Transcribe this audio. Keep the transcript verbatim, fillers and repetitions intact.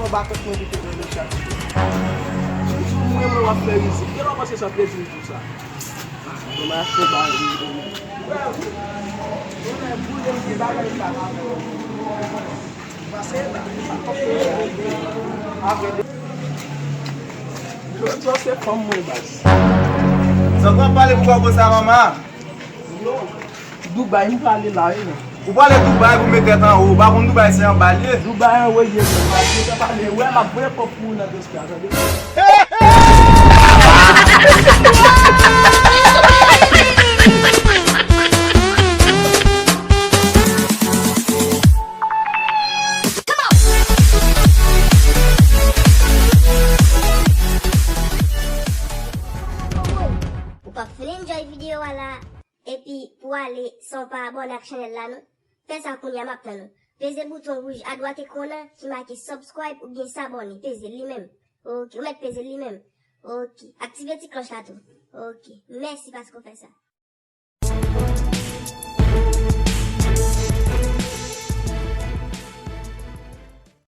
Anba tèt mwen ki te pran inisyativ la. Ou di mwen, mwen w ap fè mizik. Gen lè w panse sa plezi m di w sa. Mwen mache ba li. Mwen boule m gen bagay sa la. Pase la. Avè de. Jodi a se fanm mwen baz. Sa w ap pale pou kòbo sa, manman? Non. Dubai, m prale la, wi, non. Ou prale Dubai pou met tèt anwo. Ou pa konn Dubai se anba l ye. Dubai anwo ye, non. Mwen pa vle wè, m ap voye kòb pou ou nan Gaspia, tande. Ou p ap fin enjoy videyo a la, epi pou ale san w pa abòne ak chanèl la, non? Fè sa kounye a, m ap tann ou. Peze bouton wouj adwat ekran an ki make subscribe oubyen s'abonner. Peze li menm. Ok, ou mèt peze li menm. Ok, aktive ti klòch la tou. Ok, mèsi paske w fè sa.